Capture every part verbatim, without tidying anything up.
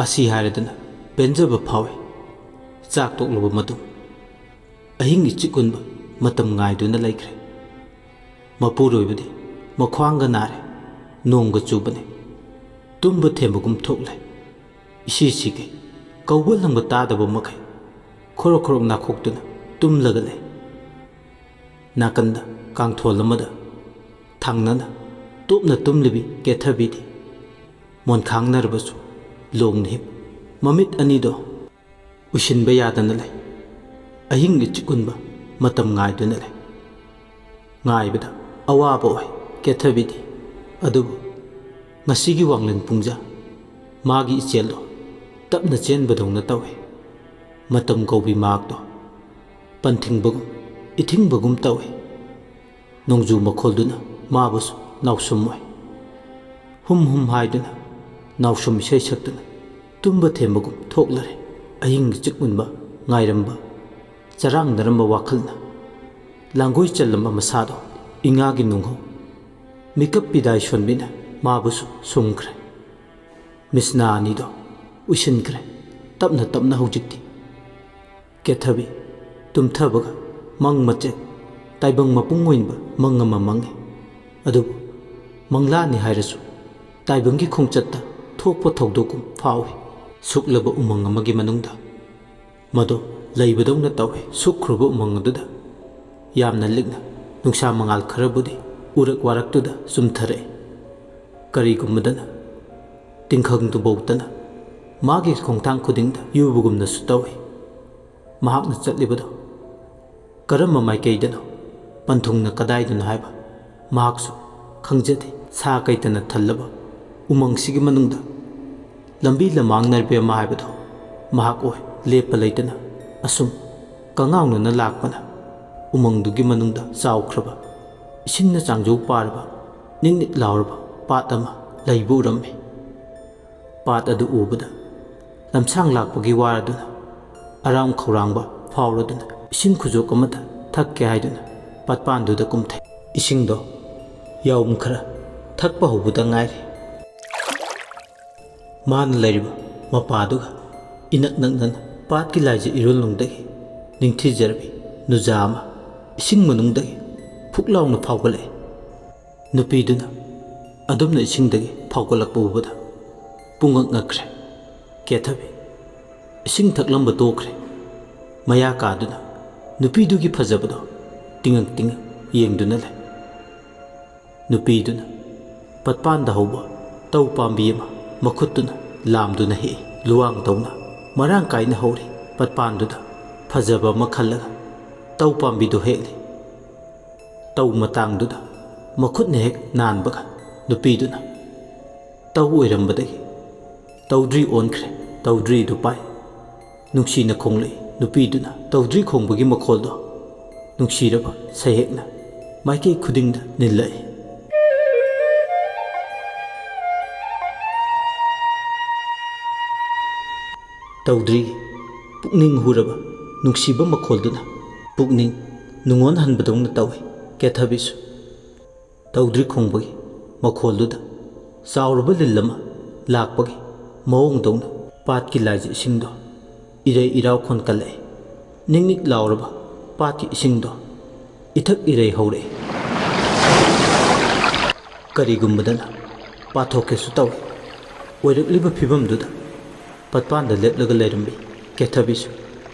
ꯑꯁꯤ ꯍꯥꯏꯔꯗꯨꯅ ꯄꯦꯟꯖꯕ ꯐꯥꯎꯏ꯫ ꯆꯥꯛ ꯇꯣꯛꯂꯕ ꯃꯇꯨꯡ ꯑꯍꯤꯡꯒꯤ ꯆꯤꯛ ꯎꯟꯕ ꯃꯇꯝ ꯉꯥꯏꯗꯨꯅ ꯂꯩꯈ꯭ꯔꯦ꯫ ꯃꯄꯨꯔꯣꯏꯕꯗꯤ ꯃꯈ꯭ꯋꯥꯡꯒ ꯅꯥꯔꯦ, ꯅꯣꯡꯒ ꯆꯨꯕꯅꯦ꯫ ꯇꯨꯝꯕ ꯊꯦꯝꯕꯒꯨꯝ ꯊꯣꯛꯂꯦ꯫ ꯏꯁꯤ ꯁꯤꯒꯩ ꯀꯧꯕ ꯂꯪꯕ ꯇꯥꯗꯕ ꯃꯈꯩ ꯈꯣꯔꯣꯛ ꯈꯣꯔꯣꯛ ꯅꯥꯈꯣꯛꯇꯨꯅ ꯇꯨꯝꯂꯒ ꯂꯩ꯫ ꯅꯥꯀꯟꯗ ꯀꯥꯡꯊꯣꯜ ꯑꯃꯗ ꯊꯪꯅꯅ ꯇꯣꯞꯅ ꯇꯨꯝꯂꯤꯕꯤ ꯀꯦꯊꯕꯤꯗꯤ ꯃꯣꯟꯈꯥꯡꯅꯔꯕꯁꯨ ꯂꯣꯡꯅ ꯍꯤꯞ, ꯃꯃꯤꯠ ꯑꯅꯤꯗꯣ ꯎꯏꯁꯤꯟꯕ ꯌꯥꯗꯅ ꯂꯩ꯫ ꯑꯍꯤꯡꯒꯤ ꯆꯤꯛ ꯎꯟꯕ ꯃꯇꯝ ꯉꯥꯏꯗꯨꯅ ꯂꯩ꯫ ꯉꯥꯏꯕꯗ ꯑꯋꯥꯕ ꯑꯣꯏ ꯀꯦꯊꯕꯤꯗꯤ꯫ ꯑꯗꯨꯕꯨ ꯉꯁꯤꯒꯤ ꯋꯥꯡꯂꯦꯟ ꯄꯨꯡꯖꯥ ꯃꯥꯒꯤ ꯏꯆꯦꯜꯗꯣ ꯇꯞꯅ ꯆꯦꯟꯕꯗꯧꯅ ꯇꯧꯏ꯫ ꯃꯇꯝ ꯀꯧꯕꯤ ꯃꯍꯥꯛꯇꯣ ꯄꯟꯊꯤꯡꯕꯒꯨꯝ ꯏꯊꯤꯡꯕꯒꯨꯝ ꯇꯧꯏ꯫ ꯅꯣꯡꯖꯨ ꯃꯈꯣꯜꯗꯨꯅ ꯃꯥꯕꯨꯁꯨ ꯅꯥꯎꯁꯨꯝ ꯑꯣꯏ꯫ ꯍꯨꯝ ꯍꯨꯝ ꯍꯥꯏꯗꯨꯅ ꯅꯥꯎꯁꯨꯝ ꯏꯁꯩ ꯁꯛꯇꯨꯅ ꯇꯨꯝꯕ ꯊꯦꯝꯕꯒꯨꯝ ꯊꯣꯛꯂꯔꯦ꯫ ꯑꯍꯤꯡꯒꯤ ꯆꯤꯛ ꯎꯟꯕ ꯉꯥꯏꯔꯝꯕ ꯆꯔꯥꯡꯅꯔꯝꯕ ꯋꯥꯈꯜꯅ ꯂꯥꯡꯒꯣꯏ ꯆꯜꯂꯝꯕ ꯃꯁꯥꯗꯣ ꯏꯉꯥꯒꯤ ꯅꯨꯡꯍꯧ ꯃꯤꯀꯞ ꯄꯤꯗꯥꯏ ꯁꯣꯟꯕꯤꯅ ꯃꯥꯕꯨꯁꯨ ꯁꯨꯝꯈ꯭ꯔꯦ꯫ ꯃꯤꯠꯁꯅꯥ ꯑꯅꯤꯗꯣ ꯎꯏꯁꯤꯟꯈ꯭ꯔꯦ ꯇꯞꯅ ꯇꯞꯅ ꯍꯧꯖꯤꯛꯇꯤ꯫ ꯀꯦꯊꯕꯤ ꯇꯨꯝꯊꯕꯒ ꯃꯪ ꯃꯆꯦꯠ ꯇꯥꯏꯕꯪ ꯃꯄꯨꯡ ꯑꯣꯏꯕ ꯃꯪ ꯑꯃ ꯃꯪꯉꯤ꯫ ꯑꯗꯨꯕꯨ ꯃꯪꯂꯥꯅꯤ ꯍꯥꯏꯔꯁꯨ ꯇꯥꯏꯕꯪꯒꯤ ꯈꯣꯡꯆꯠꯇ ꯊꯣꯛꯄ ꯊꯧꯗꯣꯛꯀꯨꯝ ꯐꯥꯎꯏ꯫ ꯁꯨꯛꯂꯕ ꯎꯃꯪ ꯑꯃꯒꯤ ꯃꯅꯨꯡꯗ ꯃꯗꯨ ꯂꯩꯕꯗꯧꯅ ꯇꯧꯏ꯫ ꯁꯨꯛꯈ꯭ꯔꯕ ꯎꯃꯪ ꯑꯗꯨꯗ ꯌꯥꯝꯅ ꯂꯤꯛꯅ ꯅꯨꯡꯁꯥ ꯃꯉꯥꯜ ꯈꯔꯕꯨꯗꯤ ꯎꯔꯛ ꯋꯥꯔꯛꯇꯨꯗ ꯆꯨꯝꯊꯔꯛꯏ꯫ ꯀꯔꯤꯒꯨꯝꯕꯗꯅ ꯇꯤꯡꯈꯪꯗꯨꯐꯧꯗꯅ ꯃꯥꯒꯤ ꯈꯣꯡꯊꯥꯡ ꯈꯨꯗꯤꯡꯗ ꯌꯨꯕꯒꯨꯝꯅꯁꯨ ꯇꯧꯏ꯫ ꯃꯍꯥꯛꯅ ꯆꯠꯂꯤꯕꯗꯨ ꯀꯔꯝꯕ ꯃꯥꯏꯀꯩꯗꯅꯣ, ꯄꯟꯊꯨꯡꯅ ꯀꯗꯥꯏꯗꯅꯣ ꯍꯥꯏꯕ ꯃꯍꯥꯛꯁꯨ ꯈꯪꯖꯗꯦ꯫ ꯁꯥ ꯀꯩꯇꯅ ꯊꯜꯂꯕ ꯎꯃꯪꯁꯤꯒꯤ ꯃꯅꯨꯡꯗ ꯂꯝꯕꯤ ꯂꯃꯥꯡ ꯅꯥꯏꯕ ꯑꯃ ꯍꯥꯏꯕꯗꯣ ꯃꯍꯥꯛ ꯑꯣꯏ꯫ ꯂꯦꯞꯄ ꯂꯩꯇꯅ ꯑꯁꯨꯝ ꯀꯉꯥꯎꯅꯅ ꯂꯥꯛꯄꯅ ꯎꯃꯪꯗꯨꯒꯤ ꯃꯅꯨꯡꯗ ꯆꯥꯎꯈ꯭ꯔꯕ, ꯏꯁꯤꯡꯅ ꯆꯥꯡꯖꯧ ꯄꯥꯔꯕ, ꯅꯤꯛ ꯅꯤꯛ ꯂꯥꯎꯔꯕ ꯄꯥꯠ ꯑꯃ ꯂꯩꯕ ꯎꯔꯝꯃꯤ꯫ ꯄꯥꯠ ꯑꯗꯨ ꯎꯕꯗ ꯂꯝꯁꯥꯡ ꯂꯥꯛꯄꯒꯤ ꯋꯥꯔꯗꯨꯅ ꯑꯔꯥꯝ ꯈꯧꯔꯥꯡꯕ ꯐꯥꯎꯔꯗꯨꯅ ꯏꯁꯤꯡ ꯈꯨꯖꯣꯛ ꯑꯃꯗ ꯊꯛꯀꯦ ꯍꯥꯏꯗꯨꯅ ꯄꯥꯠꯄꯥꯟꯗꯨꯗ ꯀꯨꯝꯊꯩ꯫ ꯏꯁꯤꯡꯗꯣ ꯌꯥꯎꯝ ꯈꯔ ꯊꯛꯄ ꯍꯧꯕꯗ ꯉꯥꯏꯔꯤ꯫ ꯃꯥꯅ ꯂꯩꯔꯤꯕ ꯃꯄꯥꯗꯨꯒ ꯏꯅꯛ ꯅꯛꯅꯅ ꯄꯥꯠꯀꯤ ꯂꯥꯏꯖ ꯏꯔꯣꯟꯂꯣꯝꯗꯒꯤ ꯅꯤꯡꯊꯤꯖꯔꯕꯤ ꯅꯨꯖꯥ ꯑꯃ ꯏꯁꯤꯡ ꯃꯅꯨꯡꯗꯒꯤ ꯐꯨꯛ ꯂꯥꯎꯅ ꯐꯥꯎꯒꯠꯂꯛꯏ꯫ ꯅꯨꯄꯤꯗꯨꯅ ꯑꯗꯨꯝꯅ ꯏꯁꯤꯡꯗꯒꯤ ꯐꯥꯎꯒꯠꯂꯛꯄ ꯎꯕꯗ ꯄꯨꯡꯉꯛ ꯉꯛꯈ꯭ꯔꯦ꯫ ꯀꯦꯊꯕꯤ ꯏꯁꯤꯡ ꯊꯛꯂꯝꯕ ꯇꯣꯛꯈ꯭ꯔꯦ꯫ ꯃꯌꯥ ꯀꯥꯗꯨꯅ ꯅꯨꯄꯤꯗꯨꯒꯤ ꯐꯖꯕꯗꯣ ꯇꯤꯡꯉꯛ ꯇꯤꯡꯉꯛ ꯌꯦꯡꯗꯨꯅ ꯂꯩ꯫ ꯅꯨꯄꯤꯗꯨꯅ ꯄꯠꯄꯥꯟꯗ ꯍꯧꯕ ꯇꯧ ꯄꯥꯝꯕꯤ ꯑꯃ ꯃꯈꯨꯠꯇꯨꯅ ꯂꯥꯝꯗꯨꯅ ꯍꯦꯛꯏ꯫ ꯂꯨꯋꯥꯡ ꯇꯧꯅ ꯃꯔꯥꯡ ꯀꯥꯏꯅ ꯍꯧꯔꯤ ꯄꯠꯄꯥꯟꯗꯨꯗ ꯐꯖꯕ ꯑꯃ ꯈꯜꯂꯒ ꯇꯧ ꯄꯥꯝꯕꯤꯗꯨ ꯍꯦꯛꯂꯤ꯫ ꯇꯧ ꯃꯇꯥꯡꯗꯨꯗ ꯃꯈꯨꯠꯅ ꯍꯦꯛ ꯅꯥꯟꯕꯒ ꯅꯨꯄꯤꯗꯨꯅ ꯇꯧ ꯑꯣꯏꯔꯝꯕꯗꯒꯤ ꯇꯧꯗ꯭ꯔꯤ ꯑꯣꯟꯈ꯭ꯔꯦ꯫ ꯇꯧꯗ꯭ꯔꯤꯗꯨ ꯄꯥꯏ ꯅꯨꯡꯁꯤꯅ ꯈꯣꯡꯂꯛꯏ꯫ ꯅꯨꯄꯤꯗꯨꯅ ꯇꯧꯗ꯭ꯔꯤ ꯈꯣꯡꯕꯒꯤ ꯃꯈꯣꯜꯗꯣ ꯅꯨꯡꯁꯤꯔꯕ ꯁꯩꯍꯦꯛꯅ ꯃꯥꯏꯀꯩ ꯈꯨꯗꯤꯡꯗ ꯅꯤꯜꯂꯛꯏ꯫ ꯇꯧꯗ꯭ꯔꯤꯒꯤ ꯄꯨꯛꯅꯤꯡ ꯍꯨꯔꯕ ꯅꯨꯡꯁꯤꯕ ꯃꯈꯣꯜꯗꯨꯅ ꯄꯨꯛꯅꯤꯡ ꯅꯨꯡꯉꯣꯟꯍꯟꯕꯗꯧꯅ ꯇꯧꯏ꯫ ꯀꯦꯊꯕꯤꯁꯨ ꯇꯧꯗ꯭ꯔꯤ ꯈꯣꯡꯕꯒꯤ ꯃꯈꯣꯜꯗꯨꯗ ꯆꯥꯎꯔꯕ ꯂꯤꯜ ꯑꯃ ꯂꯥꯛꯄꯒꯤ ꯃꯑꯣꯡꯗꯧꯅ ꯄꯥꯠꯀꯤ ꯂꯥꯏꯖ ꯏꯁꯤꯡꯗꯣ ꯏꯔꯩ ꯏꯔꯥꯎ ꯈꯣꯟꯀꯠꯂꯛꯏ꯫ ꯅꯤꯛ ꯅꯤꯛ ꯂꯥꯎꯔꯕ ꯄꯥꯠꯀꯤ ꯏꯁꯤꯡꯗꯣ ꯏꯊꯛ ꯏꯔꯩ ꯍꯧꯔꯛꯏ꯫ ꯀꯔꯤꯒꯨꯝꯕꯗꯅ ꯄꯥꯊꯣꯛꯀꯦꯁꯨ ꯇꯧꯏ꯫ ꯑꯣꯏꯔꯛꯂꯤꯕ ꯐꯤꯕꯝꯗꯨꯗ ꯄꯠꯄꯥꯟꯗ ꯂꯦꯞꯂꯒ ꯂꯩꯔꯝꯕꯤ ꯀꯦꯊꯕꯤꯁꯨ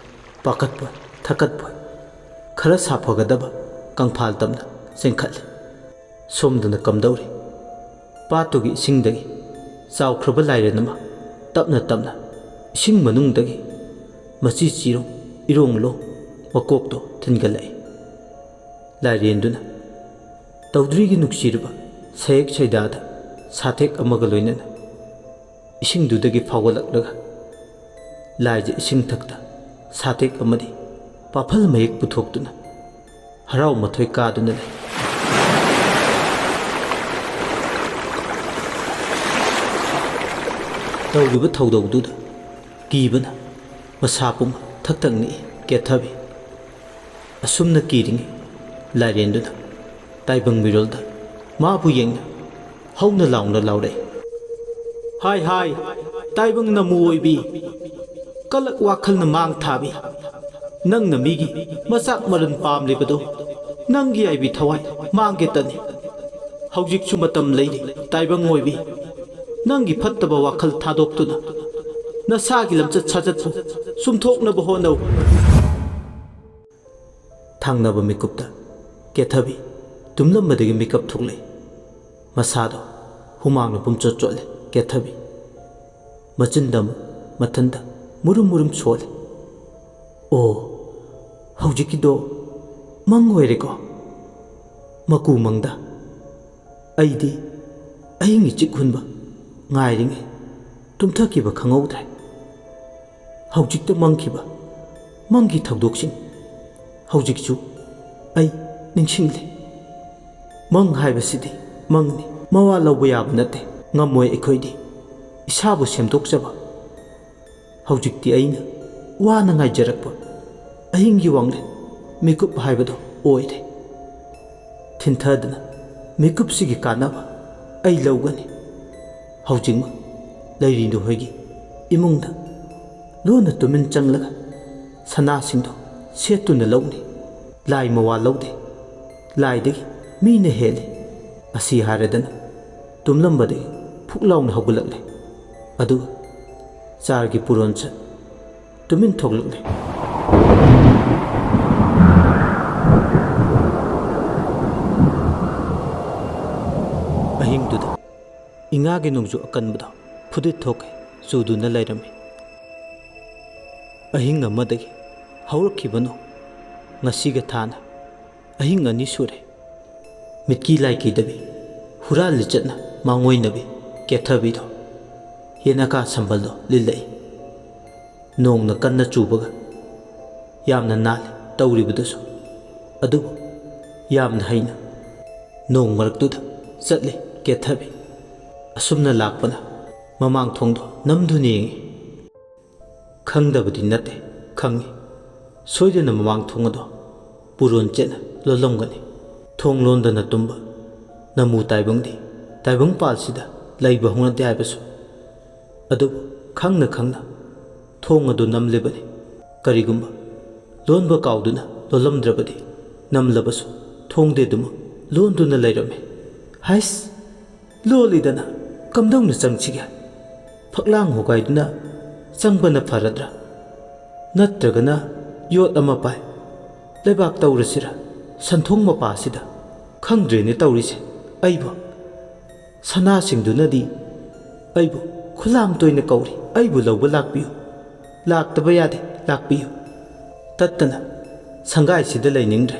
ꯄꯥꯈꯠꯄꯣꯏ ꯊꯛꯀꯠꯄꯣꯏ ꯈꯔ ꯁꯥꯐꯒꯗꯕ ꯀꯪꯐꯥꯜ ꯇꯝꯅ ꯆꯦꯟꯈꯠꯂꯤ꯫ ꯁꯣꯝꯗꯅ ꯀꯝꯗꯧꯔꯤ? ꯄꯥꯠꯇꯨꯒꯤ ꯏꯁꯤꯡꯗꯒꯤ ꯆꯥꯎꯈ꯭ꯔꯕ ꯂꯥꯏꯔꯦꯟ ꯑꯃ ꯇꯞꯅ ꯇꯞꯅ ꯏꯁꯤꯡ ꯃꯅꯨꯡꯗꯒꯤ ꯃꯆꯤ ꯆꯤꯔꯣꯡ ꯏꯔꯣꯡ ꯂꯣꯡ ꯃꯀꯣꯛꯇꯣ ꯊꯤꯟꯒꯠꯂꯛꯏ꯫ ꯂꯥꯏꯔꯦꯟꯗꯨꯅ ꯇꯧꯗ꯭ꯔꯤꯒꯤ ꯅꯨꯡꯁꯤꯔꯕ ꯁꯌꯦꯛ ꯁꯩꯗꯥꯗ ꯁꯥꯊꯦꯛ ꯑꯃꯒ ꯂꯣꯏꯅꯅ ꯏꯁꯤꯡꯗꯨꯗꯒꯤ ꯐꯥꯎꯒꯠꯂꯛꯂꯒ ꯂꯥꯏꯖ ꯏꯁꯤꯡ ꯊꯛꯇ ꯁꯥꯊꯦꯛ ꯑꯃꯗꯤ ꯄꯥꯐꯜ ꯃꯌꯦꯛ ꯄꯨꯊꯣꯛꯇꯨꯅ ꯍꯔꯥꯎ ꯃꯊꯣꯏ ꯀꯥꯗꯨꯅ ꯂꯩ꯫ ꯇꯧꯔꯤꯕ ꯊꯧꯗꯧꯗꯨꯗ ꯀꯤꯕꯅ ꯃꯁꯥ ꯄꯨꯝꯕ ꯊꯛ ꯊꯛ ꯅꯤꯛꯏ ꯀꯦꯊꯕꯤ꯫ ꯑꯁꯨꯝꯅ ꯀꯤꯔꯤꯉꯩ ꯂꯥꯏꯔꯦꯟꯗꯨꯅ ꯇꯥꯏꯕꯪ ꯃꯤꯔꯣꯜꯗ ꯃꯥꯕꯨ ꯌꯦꯡꯅ ꯍꯧꯅ ꯂꯥꯎꯅ ꯂꯥꯎꯔꯛꯏ꯫ "ꯍꯥꯏ ꯍꯥꯏ, ꯇꯥꯏꯕꯪ ꯅꯃꯨ ꯑꯣꯏꯕꯤ, ꯀꯂꯛ ꯋꯥꯈꯜꯅ ꯃꯥꯡ ꯊꯥꯕꯤ, ꯅꯪꯅ ꯃꯤꯒꯤ ꯃꯆꯥꯛ ꯃꯔꯟ ꯄꯥꯝꯂꯤꯕꯗꯣ ꯅꯪꯒꯤ ꯑꯥꯏꯕꯤ ꯊꯋꯥꯏ ꯃꯥꯡꯒꯦꯇꯅꯤ꯫ ꯍꯧꯖꯤꯛꯁꯨ ꯃꯇꯝ ꯂꯩꯔꯤ ꯇꯥꯏꯕꯪ ꯑꯣꯏꯕꯤ, ꯅꯪꯒꯤ ꯐꯠꯇꯕ ꯋꯥꯈꯜ ꯊꯥꯗꯣꯛꯇꯨꯅ ꯅꯁꯥꯒꯤ ꯂꯝꯆꯠ ꯁꯥꯖꯠꯄꯨ ꯆꯨꯝꯊꯣꯛꯅꯕ ꯍꯣꯠꯅꯧ꯫ ꯊꯪꯅꯕ ꯃꯤꯀꯨꯞꯇ ꯀꯦꯊꯕꯤ ꯇꯨꯝꯂꯝꯕꯗꯒꯤ ꯃꯤꯀꯞ ꯊꯣꯛꯂꯛꯏ꯫ ꯃꯁꯥꯗꯣ ꯍꯨꯃꯥꯡꯅ ꯄꯨꯝꯆꯣꯠ ꯆꯣꯠꯂꯦ꯫ ꯀꯦꯊꯕꯤ ꯃꯆꯤꯟꯗ ꯑꯃꯨꯛ ꯃꯊꯟꯇ ꯃꯨꯔꯨꯝ ꯃꯨꯔꯨꯝ ꯁꯣꯜꯂꯦ꯫ "ꯑꯣ, ꯍꯧꯖꯤꯛꯀꯤꯗꯣ ꯃꯪ ꯑꯣꯏꯔꯦꯀꯣ? ꯃꯀꯨ ꯃꯪꯗ ꯑꯩꯗꯤ ꯑꯍꯤꯡ ꯏꯆꯤꯛ ꯍꯨꯟꯕ ꯉꯥꯏꯔꯤꯉꯩ ꯇꯨꯝꯊꯈꯤꯕ ꯈꯪꯍꯧꯗ꯭ꯔꯦ꯫ ꯍꯧꯖꯤꯛꯇ ꯃꯪꯈꯤꯕ ꯃꯪꯒꯤ ꯊꯧꯗꯣꯛꯁꯤꯡ ꯍꯧꯖꯤꯛꯁꯨ ꯑꯩ ꯅꯤꯡꯁꯤꯡꯂꯤ꯫ ꯃꯪ ꯍꯥꯏꯕꯁꯤꯗꯤ ꯃꯪꯅꯤ, ꯃꯋꯥ ꯂꯧꯕ ꯌꯥꯕ ꯅꯠꯇꯦ꯫ ꯉꯝꯃꯣꯏ ꯑꯩꯈꯣꯏꯗꯤ ꯏꯁꯥꯕꯨ ꯁꯦꯝꯗꯣꯛꯆꯕ꯫ ꯍꯧꯖꯤꯛꯇꯤ ꯑꯩꯅ ꯋꯥꯅ ꯉꯥꯏꯖꯔꯛꯄ ꯑꯍꯤꯡꯒꯤ ꯋꯥꯡꯂꯦꯟ ꯃꯤꯀꯨꯞ ꯍꯥꯏꯕꯗꯣ ꯑꯣꯏꯔꯦ꯫ ꯊꯤꯟꯊꯗꯅ ꯃꯤꯀꯨꯞꯁꯤꯒꯤ ꯀꯥꯟꯅꯕ ꯑꯩ ꯂꯧꯒꯅꯤ꯫ ꯍꯧꯖꯤꯛꯃꯛ ꯂꯩꯔꯤꯗꯨ ꯍꯣꯏꯒꯤ ꯏꯃꯨꯡꯗ ꯂꯣꯟꯅ ꯇꯨꯃꯤꯟ ꯆꯪꯂꯒ ꯁꯅꯥꯁꯤꯡꯗꯣ ꯁꯦꯠꯇꯨꯅ ꯂꯧꯅꯤ꯫ ꯂꯥꯏ ꯃꯋꯥ ꯂꯧꯗꯦ꯫ ꯂꯥꯏꯗꯒꯤ ꯃꯤꯅ ꯍꯦꯜꯂꯤ꯫ ꯑꯁꯤ ꯍꯥꯏꯔꯗꯅ ꯇꯨꯝꯂꯝꯕꯗꯒꯤ ꯐꯨꯛ ꯂꯥꯎꯅ ꯍꯧꯒꯠꯂꯛꯂꯦ꯫ ꯑꯗꯨꯒ ꯆꯥꯔꯒꯤ ꯄꯨꯔꯣꯟ ꯁꯠ ꯇꯨꯃꯤꯟ ꯊꯣꯛꯂꯛꯂꯦ꯫ ꯑꯍꯤꯡꯗꯨꯗ ꯏꯉꯥꯒꯤ ꯅꯣꯡꯖꯨ ꯑꯀꯟꯕꯗꯣ ꯐꯨꯗꯤꯠ ꯊꯣꯛꯀꯩ ꯆꯨꯗꯨꯅ ꯂꯩꯔꯝꯃꯤ꯫ ꯑꯍꯤꯡ ꯑꯃꯗꯒꯤ ꯍꯧꯔꯛꯈꯤꯕꯅꯣ ꯉꯁꯤꯒ ꯊꯥꯅ ꯑꯍꯤꯡ ꯑꯅꯤ ꯁꯨꯔꯦ꯫ ꯃꯤꯠꯀꯤ ꯂꯥꯏꯀꯤꯗꯕꯤ, ꯍꯨꯔꯥꯟ ꯂꯤꯆꯠꯅ ꯃꯥꯡꯑꯣꯏꯅꯕꯤ ꯀꯦꯊꯕꯤꯗꯣ ꯌꯦꯅꯈꯥ ꯁꯝꯕꯜꯗꯣ ꯂꯤꯜꯂꯛꯏ꯫ ꯅꯣꯡꯅ ꯀꯟꯅ ꯆꯨꯕꯒ ꯌꯥꯝꯅ ꯅꯥꯜꯂꯤ ꯇꯧꯔꯤꯕꯗꯨꯁꯨ꯫ ꯑꯗꯨꯕꯨ ꯌꯥꯝꯅ ꯍꯩꯅ ꯅꯣꯡ ꯃꯔꯛꯇꯨꯗ ꯆꯠꯂꯤ ꯀꯦꯊꯕꯤ꯫ ꯑꯁꯨꯝꯅ ꯂꯥꯛꯄꯅ ꯃꯃꯥꯡ ꯊꯣꯡꯗꯣ ꯅꯝꯗꯨꯅ ꯌꯦꯡꯏ꯫ ꯈꯪꯗꯕꯗꯤ ꯅꯠꯇꯦ, ꯈꯪꯏ꯫ ꯁꯣꯏꯗꯅ ꯃꯃꯥꯡ ꯊꯣꯡ ꯑꯗꯣ ꯄꯨꯔꯣꯟ ꯆꯦꯠꯅ ꯂꯣꯜꯂꯝꯒꯅꯤ꯫ ꯊꯣꯡ ꯂꯣꯟꯗꯅ ꯇꯨꯝꯕ ꯅꯃꯨ ꯇꯥꯏꯕꯪꯗꯤ ꯇꯥꯏꯕꯪ ꯄꯥꯜꯁꯤꯗ ꯂꯩꯕ ꯍꯧꯅꯗꯦ ꯍꯥꯏꯕꯁꯨ꯫ ꯑꯗꯨꯕꯨ ꯈꯪꯅ ꯈꯪꯅ ꯊꯣꯡ ꯑꯗꯨ ꯅꯝꯂꯤꯕꯅꯤ꯫ ꯀꯔꯤꯒꯨꯝꯕ ꯂꯣꯟꯕ ꯀꯥꯎꯗꯨꯅ ꯂꯣꯜꯂꯝꯗ꯭ꯔꯕꯗꯤ, ꯅꯝꯂꯕꯁꯨ ꯊꯣꯡꯗꯤ ꯑꯗꯨꯃꯛ ꯂꯣꯟꯗꯨꯅ ꯂꯩꯔꯝꯃꯤ꯫ "ꯍꯩꯁ, ꯂꯣꯜꯂꯤꯗꯅ, ꯀꯝꯗꯧꯅ ꯆꯪꯁꯤꯒꯦ? ꯐꯛꯂꯥꯡ ꯍꯣꯒꯥꯏꯗꯨꯅ ꯆꯪꯕꯅ ꯐꯔꯗ꯭ꯔꯥ? ꯅꯠꯇ꯭ꯔꯒꯅ ꯌꯣꯠ ꯑꯃ ꯄꯥꯏ ꯂꯩꯕꯥꯛ ꯇꯧꯔꯁꯤꯔꯥ? ꯁꯟꯊꯣꯡ ꯃꯄꯥꯁꯤꯗ ꯈꯪꯗ꯭ꯔꯦꯅꯦ ꯇꯧꯔꯤꯁꯦ ꯑꯩꯕꯨ꯫ ꯁꯅꯥꯁꯤꯡꯗꯨꯅꯗꯤ ꯑꯩꯕꯨ ꯈꯨꯂꯥꯝ ꯇꯣꯏꯅ ꯀꯧꯔꯤ, "ꯑꯩꯕꯨ ꯂꯧꯕ ꯂꯥꯛꯄꯤꯌꯨ, ꯂꯥꯛꯇꯕ ꯌꯥꯗꯦ, ꯂꯥꯛꯄꯤꯌꯨ꯫ ꯇꯠꯇꯅ ꯁꯪꯒꯥꯏꯁꯤꯗ ꯂꯩꯅꯤꯡꯗ꯭ꯔꯦ,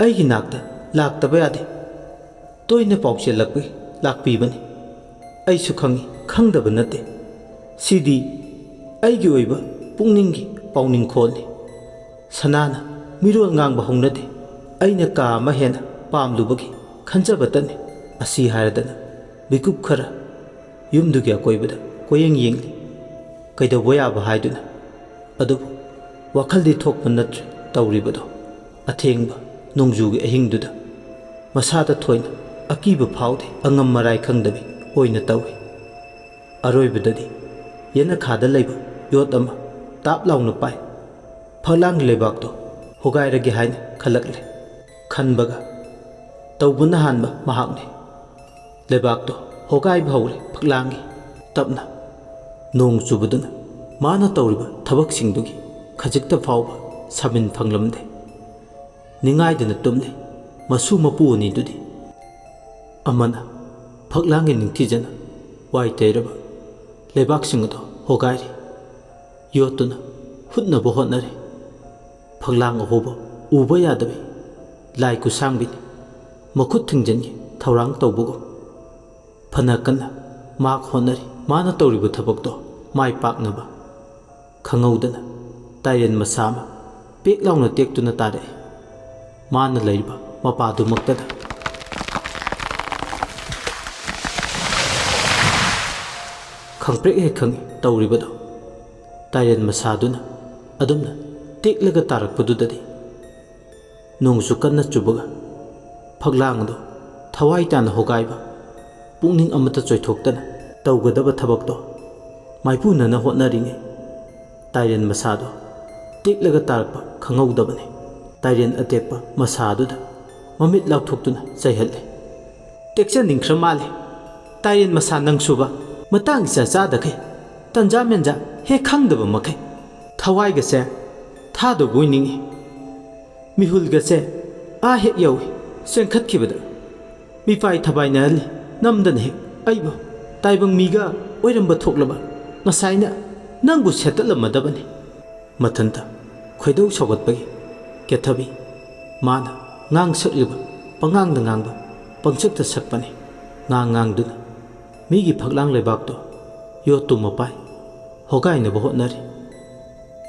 ꯑꯩꯒꯤ ꯅꯥꯛꯇ ꯂꯥꯛꯇꯕ ꯌꯥꯗꯦ"꯫ ꯇꯣꯏꯅ ꯄꯥꯎꯆꯦꯜꯂꯛꯄꯒꯤ ꯂꯥꯛꯄꯤꯕꯅꯤ꯫ ꯑꯩꯁꯨ ꯈꯪꯏ, ꯈꯪꯗꯕ ꯅꯠꯇꯦ꯫ ꯁꯤꯗꯤ ꯑꯩꯒꯤ ꯑꯣꯏꯕ ꯄꯨꯛꯅꯤꯡꯒꯤ ꯄꯥꯎꯅꯤꯡꯈꯣꯜꯅꯤ꯫ ꯁꯅꯥꯅ ꯃꯤꯔꯣꯜ ꯉꯥꯡꯕ ꯍꯧꯅꯗꯦ꯫ ꯑꯩꯅ ꯀꯥ ꯑꯃ ꯍꯦꯟꯅ ꯄꯥꯝꯂꯨꯕꯒꯤ ꯈꯟꯖꯕꯇꯅꯤ꯫ ꯑꯁꯤ ꯍꯥꯏꯔꯗꯅ ꯃꯤꯀꯨꯞ ꯈꯔ ꯌꯨꯝꯗꯨꯒꯤ ꯑꯀꯣꯏꯕꯗ ꯀꯣꯏꯌꯦꯡ ꯌꯦꯡꯂꯤ꯫ ꯀꯩꯗꯧꯕ ꯌꯥꯕ ꯍꯥꯏꯗꯨꯅ꯫ ꯑꯗꯨꯕꯨ ꯋꯥꯈꯜꯗꯤ ꯊꯣꯛꯄ ꯅꯠꯇ꯭ꯔꯦ ꯇꯧꯔꯤꯕꯗꯣ꯫ ꯑꯊꯦꯡꯕ ꯅꯣꯡꯖꯨꯒꯤ ꯑꯍꯤꯡꯗꯨꯗ ꯃꯁꯥꯗ ꯊꯣꯏꯅ ꯑꯀꯤꯕ ꯐꯥꯎꯗꯦ, ꯑꯉꯝ ꯃꯔꯥꯏ ꯈꯪꯗꯕꯤ ꯑꯣꯏꯅ ꯇꯧꯏ꯫ ꯑꯔꯣꯏꯕꯗꯗꯤ ꯌꯦꯅꯈꯥꯗ ꯂꯩꯕ ꯌꯣꯠ ꯑꯃ ꯇꯥꯞ ꯂꯥꯎꯅ ꯄꯥꯏ꯫ ꯐꯛꯂꯥꯡꯒꯤ ꯂꯩꯕꯥꯛꯇꯣ ꯍꯣꯒꯥꯏꯔꯒꯦ ꯍꯥꯏꯅ ꯈꯜꯂꯛꯂꯦ꯫ ꯈꯟꯕꯒ ꯇꯧꯕꯅ ꯍꯥꯟꯕ ꯃꯍꯥꯛꯅꯤ꯫ ꯂꯩꯕꯥꯛꯇꯣ ꯍꯣꯒꯥꯏꯕ ꯍꯧꯔꯦ ꯐꯛꯂꯥꯡꯒꯤ꯫ ꯇꯞꯅ ꯅꯣꯡ ꯆꯨꯕꯗꯨꯅ ꯃꯥꯅ ꯇꯧꯔꯤꯕ ꯊꯕꯛꯁꯤꯡꯗꯨꯒꯤ ꯈꯖꯤꯛꯇ ꯐꯥꯎꯕ ꯁꯥꯃꯤꯟ ꯐꯪꯂꯝꯗꯦ꯫ ꯅꯤꯡꯉꯥꯏꯗꯅ ꯇꯨꯝꯂꯤ ꯃꯁꯨ ꯃꯄꯨ ꯑꯅꯤꯗꯨꯗꯤ꯫ ꯑꯃꯅ ꯐꯛꯂꯥꯡꯒꯤ ꯅꯤꯡꯊꯤꯖꯅ ꯋꯥꯏ ꯇꯩꯔꯕ ꯂꯩꯕꯥꯛꯁꯤꯡ ꯑꯗꯨ ꯍꯣꯒꯥꯏꯔꯤ꯫ ꯌꯣꯠꯇꯨꯅ ꯍꯨꯠꯅꯕ ꯍꯣꯠꯅꯔꯤ꯫ ꯐꯛꯂꯥꯡ ꯑꯍꯣꯕ ꯎꯕ ꯌꯥꯗꯕꯤ ꯂꯥꯏ ꯈꯨꯠꯁꯥꯡꯕꯤꯅꯤ꯫ ꯃꯈꯨꯠ ꯊꯤꯡꯖꯤꯟꯒꯦ ꯊꯧꯔꯥꯡ ꯇꯧꯕꯒꯨꯝ ꯐꯅ ꯀꯟꯅ ꯃꯍꯥꯛ ꯍꯣꯠꯅꯔꯤ꯫ ꯃꯥꯅ ꯇꯧꯔꯤꯕ ꯊꯕꯛꯇꯣ ꯃꯥꯏ ꯄꯥꯛꯅꯕ ꯈꯪꯍꯧꯗꯅ ꯇꯥꯏꯔꯦꯟ ꯃꯁꯥ ꯑꯃ ꯄꯦꯛ ꯂꯥꯎꯅ ꯇꯦꯛꯇꯨꯅ ꯇꯥꯔꯛꯏ꯫ ꯃꯥꯅ ꯂꯩꯔꯤꯕ ꯃꯄꯥꯗꯨꯃꯛꯇꯗ꯫ ꯈꯪꯄ꯭ꯔꯦꯛ ꯍꯦꯛ ꯈꯪꯏ ꯇꯧꯔꯤꯕꯗꯣ꯫ ꯇꯥꯏꯔꯦꯟ ꯃꯁꯥꯗꯨꯅ ꯑꯗꯨꯝꯅ ꯇꯦꯛꯂꯒ ꯇꯥꯔꯛꯄꯗꯨꯗꯗꯤ ꯅꯣꯡꯁꯨ ꯀꯟꯅ ꯆꯨꯕꯒ ꯐꯛꯂꯥꯡꯗꯣ ꯊꯋꯥꯏ ꯇꯥꯅ ꯍꯣꯒꯥꯏꯕ, ꯄꯨꯛꯅꯤꯡ ꯑꯃꯠꯇ ꯆꯣꯏꯊꯣꯛꯇꯅ ꯇꯧꯒꯗꯕ ꯊꯕꯛꯇꯣ ꯃꯥꯏꯄꯨꯅꯅ ꯍꯣꯠꯅꯔꯤꯉꯩ ꯇꯥꯏꯔꯦꯟ ꯃꯁꯥꯗꯣ ꯇꯦꯛꯂꯒ ꯇꯥꯔꯛꯄ ꯈꯪꯍꯧꯗꯕꯅꯤ꯫ ꯇꯥꯏꯔꯦꯟ ꯑꯇꯦꯛꯄ ꯃꯁꯥꯗꯨꯗ ꯃꯃꯤꯠ ꯂꯥꯎꯊꯣꯛꯇꯨꯅ ꯆꯩꯍꯠꯂꯦ꯫ "ꯇꯦꯛꯆꯅꯤꯡꯈ꯭ꯔ ꯃꯥꯜꯂꯦ꯫ ꯇꯥꯏꯔꯦꯟ ꯃꯁꯥ ꯅꯪꯁꯨꯕ ꯃꯇꯥꯡ ꯏꯆꯥ ꯆꯥꯗꯈꯩ, ꯇꯟꯖꯥ ꯃꯦꯟꯖꯥ ꯍꯦꯛ ꯈꯪꯗꯕ ꯃꯈꯩ ꯊꯋꯥꯏꯒꯁꯦ ꯊꯥꯗꯧꯕ ꯑꯣꯏꯅꯤꯡꯉꯤ꯫ ꯃꯤꯍꯨꯜꯒꯁꯦ ꯑꯥ ꯍꯦꯛ ꯌꯧꯏ꯫ ꯆꯦꯟꯈꯠꯈꯤꯕꯗ ꯃꯤꯄꯥꯏ ꯊꯕꯥꯏꯅꯍꯜꯂꯤ꯫ ꯅꯝꯗꯅ ꯍꯦꯛ ꯑꯩꯕꯨ ꯇꯥꯏꯕꯪ ꯃꯤꯒ ꯑꯣꯏꯔꯝꯕ ꯊꯣꯛꯂꯕ ꯉꯁꯥꯏꯅ ꯅꯪꯕꯨ ꯁꯦꯠꯇꯠꯂꯝꯃꯗꯕꯅꯤ꯫" ꯃꯊꯟꯇ ꯈꯣꯏꯗꯧ ꯁꯧꯒꯠꯄꯒꯤ ꯀꯦꯊꯕꯤ ꯃꯥꯅ ꯉꯥꯡꯁꯛꯂꯤꯕ ꯄꯉꯥꯡꯗ ꯉꯥꯡꯕ, ꯄꯪꯁꯛꯇ ꯁꯛꯄꯅꯤ꯫ ꯉꯥꯡ ꯉꯥꯡꯗꯨꯅ ꯃꯤꯒꯤ ꯐꯛꯂꯥꯡ ꯂꯩꯕꯥꯛꯇꯣ ꯌꯣꯠꯇꯨ ꯃꯄꯥꯏ ꯍꯣꯒꯥꯏꯅꯕ ꯍꯣꯠꯅꯔꯤ꯫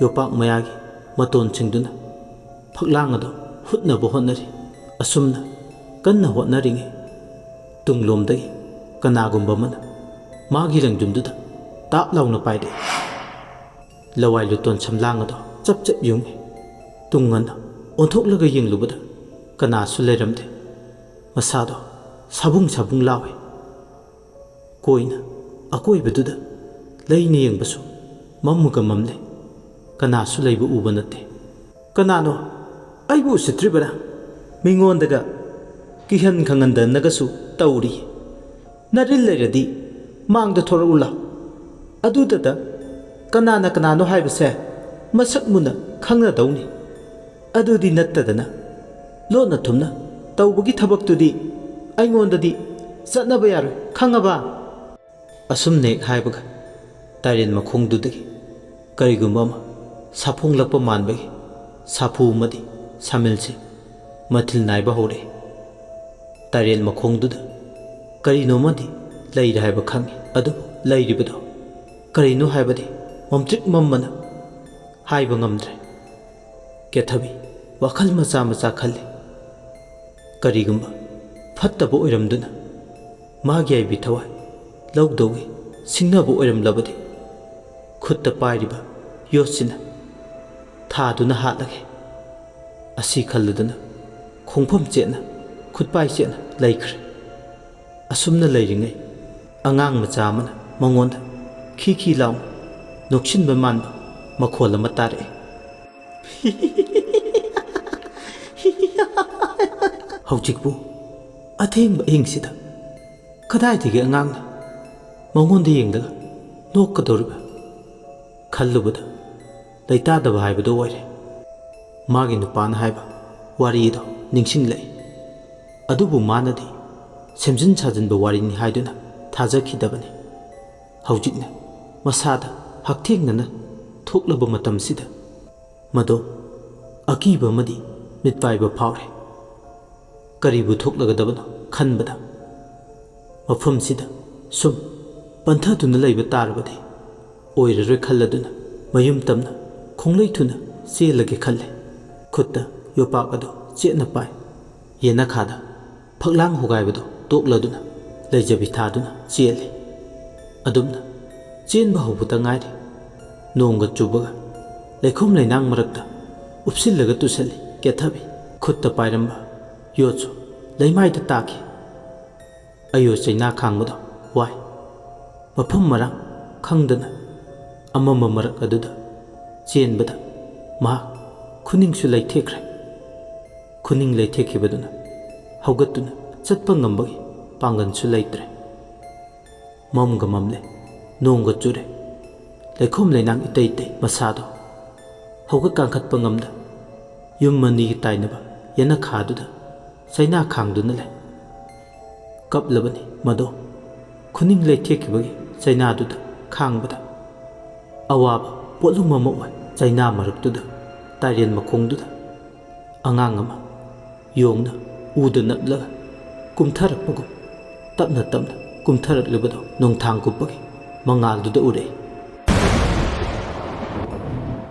ꯌꯣꯄꯥꯛ ꯃꯌꯥꯒꯤ ꯃꯇꯣꯟꯁꯤꯡꯗꯨꯅ ꯐꯛꯂꯥꯡ ꯑꯗꯨ ꯍꯨꯠꯅꯕ ꯍꯣꯠꯅꯔꯤ꯫ ꯑꯁꯨꯝꯅ ꯀꯟꯅ ꯍꯣꯠꯅꯔꯤꯉꯩ ꯇꯨꯡꯂꯣꯝꯗꯒꯤ ꯀꯅꯥꯒꯨꯝꯕ ꯑꯃꯅ ꯃꯥꯒꯤ ꯂꯪꯗꯨꯝꯗꯨꯗ ꯇꯥꯞ ꯂꯥꯎꯅ ꯄꯥꯏꯔꯛꯏ꯫ ꯂꯋꯥꯏ ꯂꯨꯇꯣꯟ ꯁꯝꯂꯥꯡ ꯑꯗꯣ ꯆꯞ ꯆꯞ ꯌꯨꯡꯏ꯫ ꯇꯨꯡ ꯉꯟꯅ ꯑꯣꯟꯊꯣꯛꯂꯒ ꯌꯦꯡꯂꯨꯕꯗ ꯀꯅꯥꯁꯨ ꯂꯩꯔꯝꯗꯦ꯫ ꯃꯁꯥꯗꯣ ꯁꯥꯕꯨꯡ ꯁꯥꯕꯨꯡ ꯂꯥꯎꯏ꯫ ꯀꯣꯏꯅ ꯑꯀꯣꯏꯕꯗꯨꯗ ꯂꯩꯅ ꯌꯦꯡꯕꯁꯨ ꯃꯝꯃꯒ ꯃꯝꯂꯦ꯫ ꯀꯅꯥꯁꯨ ꯂꯩꯕ ꯎꯕ ꯅꯠꯇꯦ꯫ "ꯀꯅꯥꯅꯣ? ꯑꯩꯕꯨ ꯎꯁꯤꯠꯇ꯭ꯔꯤꯕꯔꯥ? ꯃꯤꯉꯣꯟꯗꯒ ꯀꯤꯍꯟ ꯈꯪꯍꯟꯗꯅꯒꯁꯨ ꯇꯧꯔꯤ꯫ ꯅꯔꯤꯜ ꯂꯩꯔꯗꯤ ꯃꯥꯡꯗ ꯊꯣꯔꯛꯎ ꯂꯥꯎ꯫ ꯑꯗꯨꯗꯇ ꯀꯅꯥꯅ ꯀꯅꯥꯅꯣ ꯍꯥꯏꯕꯁꯦ ꯃꯁꯛ ꯃꯨꯟꯅ ꯈꯪꯅꯗꯧꯅꯤ꯫ ꯑꯗꯨꯗꯤ ꯅꯠꯇꯗꯅ ꯂꯣꯟꯅ ꯊꯨꯝꯅ ꯇꯧꯕꯒꯤ ꯊꯕꯛꯇꯨꯗꯤ ꯑꯩꯉꯣꯟꯗꯗꯤ ꯆꯠꯅꯕ ꯌꯥꯔꯣꯏ, ꯈꯪꯉꯕ?" ꯑꯁꯨꯝꯅ ꯍꯦꯛ ꯍꯥꯏꯕꯒ ꯇꯥꯏꯔꯦꯟ ꯃꯈꯣꯡꯗꯨꯗꯒꯤ ꯀꯔꯤꯒꯨꯝꯕ ꯑꯃ ꯁꯥꯐꯣꯡꯂꯛꯄ ꯃꯥꯟꯕꯒꯤ ꯁꯥꯐꯨ ꯑꯃꯗꯤ ꯁꯥꯃꯤꯜꯁꯤ ꯃꯊꯤꯜ ꯅꯥꯏꯕ ꯍꯧꯔꯛꯏ꯫ ꯇꯥꯏꯔꯦꯟ ꯃꯈꯣꯡꯗꯨꯗ ꯀꯔꯤꯅꯣꯃꯗꯤ ꯂꯩꯔꯦ ꯍꯥꯏꯕ ꯈꯪꯏ, ꯑꯗꯨꯕꯨ ꯂꯩꯔꯤꯕꯗꯣ ꯀꯔꯤꯅꯣ ꯍꯥꯏꯕꯗꯤ ꯃꯝꯇ꯭ꯔꯤꯛ ꯃꯝꯃꯅ ꯍꯥꯏꯕ ꯉꯝꯗ꯭ꯔꯦ꯫ ꯀꯦꯊꯕꯤ ꯋꯥꯈꯜ ꯃꯆꯥ ꯃꯆꯥ ꯈꯜꯂꯤ꯫ ꯀꯔꯤꯒꯨꯝꯕ ꯐꯠꯇꯕ ꯑꯣꯏꯔꯝꯗꯨꯅ ꯃꯥꯒꯤ ꯑꯩꯕꯤ ꯊꯋꯥꯏ ꯂꯧꯗꯧꯒꯤ ꯁꯤꯡꯅꯕ ꯑꯣꯏꯔꯝꯂꯕꯗꯤ ꯈꯨꯠꯇ ꯄꯥꯏꯔꯤꯕ ꯌꯣꯠꯁꯤꯅ ꯊꯥꯗꯨꯅ ꯍꯥꯠꯂꯒꯦ꯫ ꯑꯁꯤ ꯈꯜꯂꯗꯨꯅ ꯈꯣꯡꯐꯝ ꯆꯦꯠꯅ ꯈꯨꯠꯄꯥꯏ ꯆꯦꯠꯅ ꯂꯩꯈ꯭ꯔꯦ꯫ ꯑꯁꯨꯝꯅ ꯂꯩꯔꯤꯉꯩ ꯑꯉꯥꯡ ꯃꯆꯥ ꯑꯃꯅ ꯃꯉꯣꯟꯗ ꯈꯤ ꯈꯤ ꯂꯥꯎꯅ ꯅꯣꯛꯁꯤꯟꯕ ꯃꯥꯟꯕ ꯃꯈꯣꯜ ꯑꯃ ꯇꯥꯔꯛꯑꯦ꯫ ꯍꯧꯖꯤꯛꯄꯨ ꯑꯊꯦꯡꯕ ꯑꯍꯤꯡꯁꯤꯗ ꯀꯗꯥꯏꯗꯒꯤ ꯑꯉꯥꯡꯅ ꯃꯉꯣꯟꯗ ꯌꯦꯡꯂꯒ ꯅꯣꯛꯀꯗꯧꯔꯤꯕ ꯈꯜꯂꯨꯕꯗ ꯂꯩꯇꯥꯗꯕ ꯍꯥꯏꯕꯗꯨ ꯑꯣꯏꯔꯦ꯫ ꯃꯥꯒꯤ ꯅꯨꯄꯥꯅ ꯍꯥꯏꯕ ꯋꯥꯔꯤꯗꯣ ꯅꯤꯡꯁꯤꯡꯂꯛꯏ꯫ ꯑꯗꯨꯕꯨ ꯃꯥꯅꯗꯤ ꯁꯦꯝꯖꯤꯟ ꯁꯥꯖꯤꯟꯕ ꯋꯥꯔꯤꯅꯤ ꯍꯥꯏꯗꯨꯅ ꯊꯥꯖꯈꯤꯗꯕꯅꯤ꯫ ꯍꯧꯖꯤꯛꯅ ꯃꯁꯥꯗ ꯍꯛꯊꯦꯡꯅꯅ ꯊꯣꯛꯂꯕ ꯃꯇꯝꯁꯤꯗ ꯃꯗꯣ ꯑꯀꯤꯕ ꯑꯃꯗꯤ ꯃꯤꯠꯄꯥꯏꯕ ꯐꯥꯎꯔꯦ꯫ ꯀꯔꯤꯕꯨ ꯊꯣꯛꯂꯒꯗꯕꯅꯣ ꯈꯟꯕꯗ ꯃꯐꯝꯁꯤꯗ ꯁꯨꯝ ꯄꯟꯊꯗꯨꯅ ꯂꯩꯕ ꯇꯥꯔꯕꯗꯤ ꯑꯣꯏꯔꯔꯣꯏ ꯈꯜꯂꯗꯨꯅ ꯃꯌꯨꯝ ꯇꯝꯅ ꯈꯣꯡꯂꯩ ꯊꯨꯅ ꯆꯦꯜꯂꯒꯦ ꯈꯜꯂꯦ꯫ ꯈꯨꯠꯇ ꯌꯣꯄꯥꯛ ꯑꯗꯨ ꯆꯦꯠꯅ ꯄꯥꯏ꯫ ꯌꯦꯅꯈꯥꯗ ꯐꯛꯂꯥꯡ ꯍꯣꯒꯥꯏꯕꯗꯨ ꯇꯣꯛꯂꯗꯨꯅ ꯂꯩꯖꯕꯤ ꯊꯥꯗꯨꯅ ꯆꯦꯜꯂꯤ꯫ ꯑꯗꯨꯝꯅ ꯆꯦꯟꯕ ꯍꯧꯕꯇ ꯉꯥꯏꯔꯤ꯫ ꯅꯣꯡꯒ ꯆꯨꯕꯒ ꯂꯩꯈꯣꯝ ꯂꯩꯅꯥꯡ ꯃꯔꯛꯇ ꯎꯞꯁꯤꯜꯂꯒ ꯇꯨꯁꯜꯂꯤ ꯀꯦꯊꯕꯤ꯫ ꯈꯨꯠꯇ ꯄꯥꯏꯔꯝꯕ ꯌꯣꯠꯁꯨ ꯂꯩꯃꯥꯏꯗ ꯇꯥꯈꯤ꯫ ꯑꯌꯣ ꯆꯩꯅꯥ ꯈꯥꯡꯕꯗꯣ ꯋꯥꯏ꯫ ꯃꯐꯝ ꯃꯔꯥꯡ ꯈꯪꯗꯅ ꯑꯃꯝꯕ ꯃꯔꯛ ꯑꯗꯨꯗ ꯆꯦꯟꯕꯗ ꯃꯍꯥꯛ ꯈꯨꯅꯤꯡꯁꯨ ꯂꯩꯊꯦꯛꯈ꯭ꯔꯦ꯫ ꯈꯨꯅꯤꯡ ꯂꯩꯊꯦꯛꯈꯤꯕꯗꯨꯅ ꯍꯧꯒꯠꯇꯨꯅ ꯆꯠꯄ ꯉꯝꯕꯒꯤ ꯄꯥꯡꯒꯜꯁꯨ ꯂꯩꯇ꯭ꯔꯦ꯫ ꯃꯝꯒ ꯃꯝꯂꯦ, ꯅꯣꯡꯒ ꯆꯨꯔꯦ꯫ ꯂꯩꯈꯣꯝ ꯂꯩꯅꯥꯡ ꯏꯇꯩ ꯇꯩ ꯃꯁꯥꯗꯣ ꯍꯧꯒꯠ ꯀꯥꯡꯈꯠꯄ ꯉꯝꯗ ꯌꯨꯝ ꯑꯅꯤꯒꯤ ꯇꯥꯏꯅꯕ ꯌꯦꯅꯈꯥꯗꯨꯗ ꯆꯩꯅꯥ ꯈꯥꯡꯗꯨꯅ ꯂꯩ꯫ ꯀꯞꯂꯕꯅꯤ ꯃꯗꯣ꯫ ꯈꯨꯅꯤꯡ ꯂꯩꯊꯦꯛꯈꯤꯕꯒꯤ ꯆꯩꯅꯥꯗꯨꯗ ꯈꯥꯡꯕꯗ ꯑꯋꯥꯕ ꯄꯣꯠꯂꯨꯝ ꯑꯃ ꯑꯣꯏ꯫ ꯆꯩꯅꯥ ꯃꯔꯛꯇꯨꯗ ꯇꯥꯏꯔꯦꯟ ꯃꯈꯣꯡꯗꯨꯗ ꯑꯉꯥꯡ ꯑꯃ ꯌꯣꯡꯅ ꯎꯗ ꯅꯞꯂꯒ ꯀꯨꯝꯊꯔꯛꯄꯒꯨꯝ ꯇꯞꯅ ꯇꯞꯅ ꯀꯨꯝꯊꯔꯛꯂꯤꯕꯗꯣ ꯅꯣꯡꯊꯥꯡ ꯀꯨꯞꯄꯒꯤ ꯃꯉꯥꯜꯗꯨꯗ ꯎꯔꯛꯏ꯫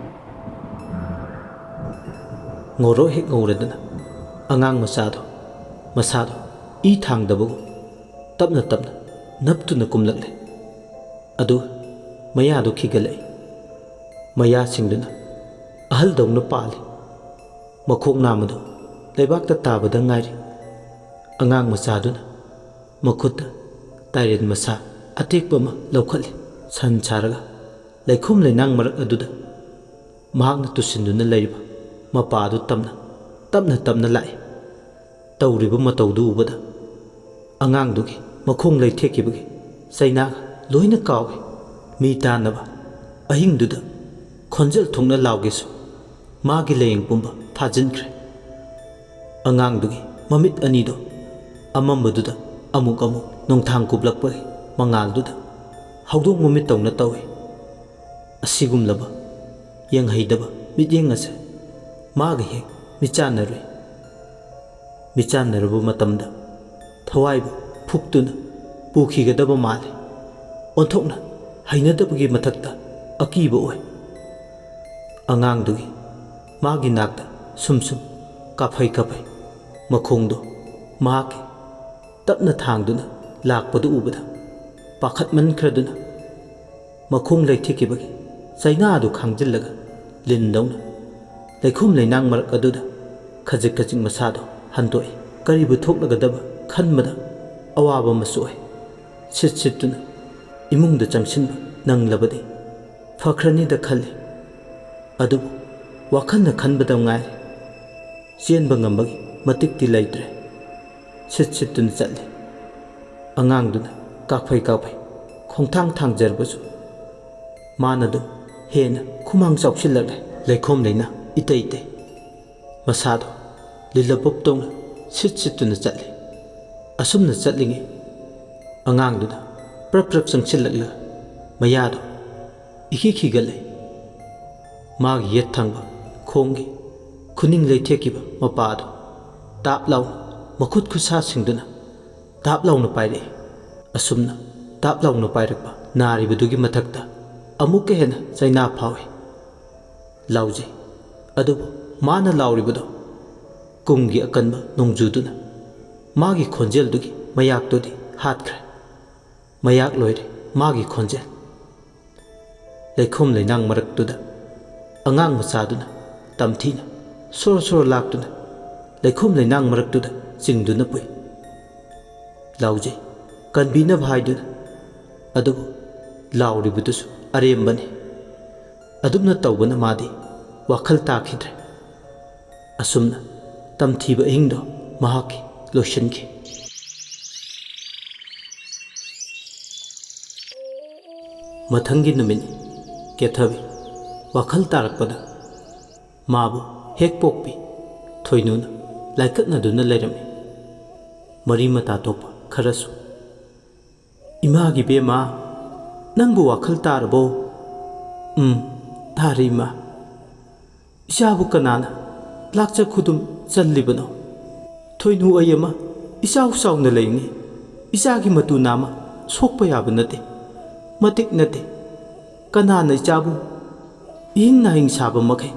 ꯉꯧꯔꯣꯛ ꯍꯦꯛ ꯉꯧꯔꯗꯅ ꯑꯉꯥꯡ ꯃꯆꯥꯗꯣ ꯃꯁꯥꯗꯣ ꯏ ꯊꯥꯡꯗꯕꯒꯨꯝ ꯇꯞꯅ ꯇꯞꯅ ꯅꯞꯇꯨꯅ ꯀꯨꯝꯂꯛꯂꯦ꯫ ꯑꯗꯨ ꯃꯌꯥꯗꯨ ꯈꯤꯒꯠꯂꯛꯏ꯫ ꯃꯌꯥꯁꯤꯡꯗꯨꯅ ꯑꯍꯜꯗꯧꯅ ꯄꯥꯜꯂꯤ꯫ ꯃꯈꯣꯡ ꯅꯥꯝꯃꯗꯨ ꯂꯩꯕꯥꯛꯇ ꯇꯥꯕꯗ ꯉꯥꯏꯔꯤ꯫ ꯑꯉꯥꯡ ꯃꯆꯥꯗꯨꯅ ꯃꯈꯨꯠꯇ ꯇꯥꯏꯔꯦꯟ ꯃꯁꯥ ꯑꯇꯦꯛꯄ ꯑꯃ ꯂꯧꯈꯠꯂꯤ꯫ ꯁꯟ ꯁꯥꯔꯒ ꯂꯩꯈꯣꯝ ꯂꯩꯅꯥꯡ ꯃꯔꯛ ꯑꯗꯨꯗ ꯃꯍꯥꯛꯅ ꯇꯨꯁꯤꯟꯗꯨꯅ ꯂꯩꯔꯤꯕ ꯃꯄꯥ ꯑꯗꯨ ꯇꯞꯅ, ꯇꯞꯅ, ꯇꯞꯅ ꯂꯥꯛꯏ꯫ ꯇꯧꯔꯤꯕ ꯃꯇꯧꯗꯨ ꯎꯕꯗ ꯑꯉꯥꯡꯗꯨꯒꯤ ꯃꯈꯣꯡ ꯂꯩꯊꯦꯛꯈꯤꯕꯒꯤ ꯆꯩꯅꯥꯒ ꯂꯣꯏꯅ ꯀꯥꯎꯏ꯫ ꯃꯤ ꯇꯥꯅꯕ ꯑꯍꯤꯡꯗꯨꯗ ꯈꯣꯟꯖꯦꯜ ꯊꯣꯛꯅ ꯂꯥꯎꯒꯦꯁꯨ ꯃꯥꯒꯤ ꯂꯥꯌꯦꯡ ꯄꯨꯝꯕ ꯐꯥꯖꯤꯟꯈ꯭ꯔꯦ꯫ ꯑꯉꯥꯡꯗꯨꯒꯤ ꯃꯃꯤꯠ ꯑꯅꯤꯗꯨ ꯑꯃꯝꯕꯗꯨꯗ ꯑꯃꯨꯛ ꯑꯃꯨꯛ ꯅꯣꯡꯊꯥꯡ ꯀꯨꯞꯂꯛꯄꯒꯤ ꯃꯉꯥꯜꯗꯨꯗ ꯍꯧꯗꯣꯡ ꯃꯃꯤꯠ ꯇꯧꯅ ꯇꯧꯏ꯫ ꯑꯁꯤꯒꯨꯝꯂꯕ ꯌꯦꯡꯍꯩꯗꯕ ꯃꯤꯠꯌꯦꯡ ꯑꯁꯦ ꯃꯥꯒ ꯍꯦꯛ ꯃꯤꯆꯥꯟꯅꯔꯨꯏ꯫ ꯃꯤꯆꯥꯟꯅꯔꯨꯕ ꯃꯇꯝꯗ ꯊꯋꯥꯏꯕꯨ ꯐꯨꯛꯇꯨꯅ ꯄꯨꯈꯤꯒꯗꯕ ꯃꯥꯜꯂꯤ꯫ ꯑꯣꯟꯊꯣꯛꯅ ꯍꯩꯅꯗꯕꯒꯤ ꯃꯊꯛꯇ ꯑꯀꯤꯕ ꯑꯣꯏ꯫ ꯑꯉꯥꯡꯗꯨꯒꯤ ꯃꯥꯒꯤ ꯅꯥꯛꯇ ꯁꯨꯝ ꯁꯨꯝ ꯀꯥꯐꯩ ꯀꯥꯐꯩ ꯃꯈꯣꯡꯗꯣ ꯃꯍꯥꯛꯀꯤ ꯇꯞꯅ ꯊꯥꯡꯗꯨꯅ ꯂꯥꯛꯄꯗꯨ ꯎꯕꯗ ꯄꯥꯈꯠꯃꯟꯈ꯭ꯔꯗꯨꯅ ꯃꯈꯣꯡ ꯂꯩꯊꯦꯛꯈꯤꯕꯒꯤ ꯆꯩꯅꯥ ꯑꯗꯨ ꯈꯥꯡꯖꯤꯜꯂꯒ ꯂꯤꯟꯗꯧꯅ ꯂꯩꯈꯣꯝ ꯂꯩꯅꯥꯡ ꯃꯔꯛ ꯑꯗꯨꯗ ꯈꯖꯤꯛ ꯈꯖꯤꯛ ꯃꯁꯥꯗꯣ ꯍꯟꯗꯣꯛꯏ꯫ ꯀꯔꯤꯕꯨ ꯊꯣꯛꯂꯒꯗꯕ ꯈꯟꯕꯗ ꯑꯋꯥꯕ ꯑꯃꯁꯨ ꯑꯣꯏ꯫ ꯁꯤꯠ ꯁꯤꯠꯇꯨꯅ ꯏꯃꯨꯡꯗ ꯆꯪꯁꯤꯟꯕ ꯅꯪꯂꯕꯗꯤ ꯐꯈ꯭ꯔꯅꯤꯗ ꯈꯜꯂꯤ꯫ ꯑꯗꯨꯕꯨ ꯋꯥꯈꯜꯅ ꯈꯟꯕꯗ ꯉꯥꯏꯔꯦ꯫ ꯆꯦꯟꯕ ꯉꯝꯕꯒꯤ ꯃꯇꯤꯛꯇꯤ ꯂꯩꯇ꯭ꯔꯦ꯫ ꯁꯤꯠ ꯁꯤꯠꯇꯨꯅ ꯆꯠꯂꯤ꯫ ꯑꯉꯥꯡꯗꯨꯅ ꯀꯥꯐꯩ ꯀꯥꯐꯩ ꯈꯣꯡꯊꯥꯡ ꯊꯥꯡꯖꯔꯕꯁꯨ ꯃꯥꯅ ꯑꯗꯨꯝ ꯍꯦꯟꯅ ꯈꯨꯃꯥꯡ ꯆꯥꯎꯁꯤꯜꯂꯛꯂꯦ꯫ ꯂꯩꯈꯣꯝ ꯂꯩꯅꯥ ꯏꯇꯩ ꯇꯩ꯫ ꯃꯁꯥꯗꯣ ꯂꯤꯂꯕꯨꯞꯇꯧꯅ ꯁꯤꯠ ꯁꯤꯠꯇꯨꯅ ꯆꯠꯂꯤ꯫ ꯑꯁꯨꯝꯅ ꯆꯠꯂꯤꯉꯩ ꯑꯉꯥꯡꯗꯨꯅ ꯄ꯭ꯔꯞ ꯄ꯭ꯔꯞ ꯆꯪꯁꯤꯜꯂꯛꯂꯒ ꯃꯌꯥꯗꯣ ꯏꯈꯤ ꯈꯤꯒꯠꯂꯦ꯫ ꯃꯥꯒꯤ ꯌꯦꯠ ꯊꯪꯕ ꯈꯣꯡꯒꯤ ꯈꯨꯅꯤꯡ ꯂꯩꯊꯦꯛꯈꯤꯕ ꯃꯄꯥꯗꯣ ꯇꯥꯞ ꯂꯥꯎꯅ ꯃꯈꯨꯠ ꯈꯨꯠꯁꯥꯁꯤꯡꯗꯨꯅ ꯇꯥꯞ ꯂꯥꯎꯅ ꯄꯥꯏꯔꯛꯏ꯫ ꯑꯁꯨꯝꯅ ꯇꯥꯞ ꯂꯥꯎꯅ ꯄꯥꯏꯔꯛꯄ ꯅꯥꯔꯤꯕꯗꯨꯒꯤ ꯃꯊꯛꯇ ꯑꯃꯨꯛꯀ ꯍꯦꯟꯅ ꯆꯩꯅꯥ ꯐꯥꯎꯏ꯫ ꯂꯥꯎꯖꯩ꯫ ꯑꯗꯨꯕꯨ ꯃꯥꯅ ꯂꯥꯎꯔꯤꯕꯗꯣ ꯀꯨꯝꯒꯤ ꯑꯀꯟꯕ ꯅꯣꯡꯖꯨꯗꯨꯅ ꯃꯥꯒꯤ ꯈꯣꯟꯖꯦꯜꯗꯨꯒꯤ ꯃꯌꯥꯛꯇꯨꯗꯤ ꯍꯥꯠꯈ꯭ꯔꯦ꯫ ꯃꯌꯥꯛ ꯂꯣꯏꯔꯦ ꯃꯥꯒꯤ ꯈꯣꯟꯖꯦꯜ꯫ ꯂꯩꯈꯣꯝ ꯂꯩꯅꯥꯡ ꯃꯔꯛꯇꯨꯗ ꯑꯉꯥꯡ ꯃꯆꯥꯗꯨꯅ ꯇꯝꯊꯤꯅ ꯁꯣꯔꯣ ꯁꯣꯔꯣ ꯂꯥꯛꯇꯨꯅ ꯂꯩꯈꯣꯝ ꯂꯩꯅꯥꯡ ꯃꯔꯛꯇꯨꯗ ꯆꯤꯡꯗꯨꯅ ꯄꯨꯏ꯫ ꯂꯥꯎꯖꯩ, ꯀꯟꯕꯤꯅꯕ ꯍꯥꯏꯗꯨꯅ꯫ ꯑꯗꯨꯕꯨ ꯂꯥꯎꯔꯤꯕꯗꯨꯁꯨ ꯑꯔꯦꯝꯕꯅꯤ꯫ ꯑꯗꯨꯝꯅ ꯇꯧꯕꯅ ꯃꯥꯗꯤ ꯋꯥꯈꯜ ꯇꯥꯈꯤꯗ꯭ꯔꯦ꯫ ꯑꯁꯨꯝꯅ ꯇꯝꯊꯤꯕ ꯑꯍꯤꯡꯗꯣ ꯃꯍꯥꯛꯀꯤ ꯂꯣꯏꯁꯤꯟꯈꯤ꯫ ꯃꯊꯪꯒꯤ ꯅꯨꯃꯤꯠ ꯀꯦꯊꯕꯤ ꯋꯥꯈꯜ ꯇꯥꯔꯛꯄꯗ ꯃꯥꯕꯨ ꯍꯦꯛ ꯄꯣꯛꯄꯤ ꯊꯣꯏꯅꯨꯅ ꯂꯥꯏꯀꯠꯅꯗꯨꯅ ꯂꯩꯔꯝꯃꯤ꯫ ꯃꯔꯤ ꯃꯇꯥ ꯊꯣꯛꯄ ꯈꯔꯁꯨ, "ꯏꯃꯥꯒꯤ ꯕꯦꯝꯃ, ꯅꯪꯕꯨ ꯋꯥꯈꯜ ꯇꯥꯔꯕꯣ?" "ꯎꯝ, ꯇꯥꯔꯦ ꯏꯃꯥ꯫ ꯏꯆꯥꯕꯨ ꯀꯅꯥꯅ ꯂꯥꯛꯆ ꯈꯨꯗꯨꯝ ꯆꯜꯂꯤꯕꯅꯣ? ꯊꯣꯏꯅꯨ ꯑꯩ ꯑꯃ ꯏꯆꯥꯎ ꯆꯥꯎꯅ ꯂꯩꯔꯤꯉꯩ ꯏꯆꯥꯒꯤ ꯃꯇꯨ ꯅꯥꯝꯃ ꯁꯣꯛꯄ ꯌꯥꯕ ꯅꯠꯇꯦ, ꯃꯇꯤꯛ ꯅꯠꯇꯦ꯫ ꯀꯅꯥꯅ ꯏꯆꯥꯕꯨ ꯏꯍꯤꯡ ꯅꯥꯍꯤꯡ ꯁꯥꯕ ꯃꯈꯩ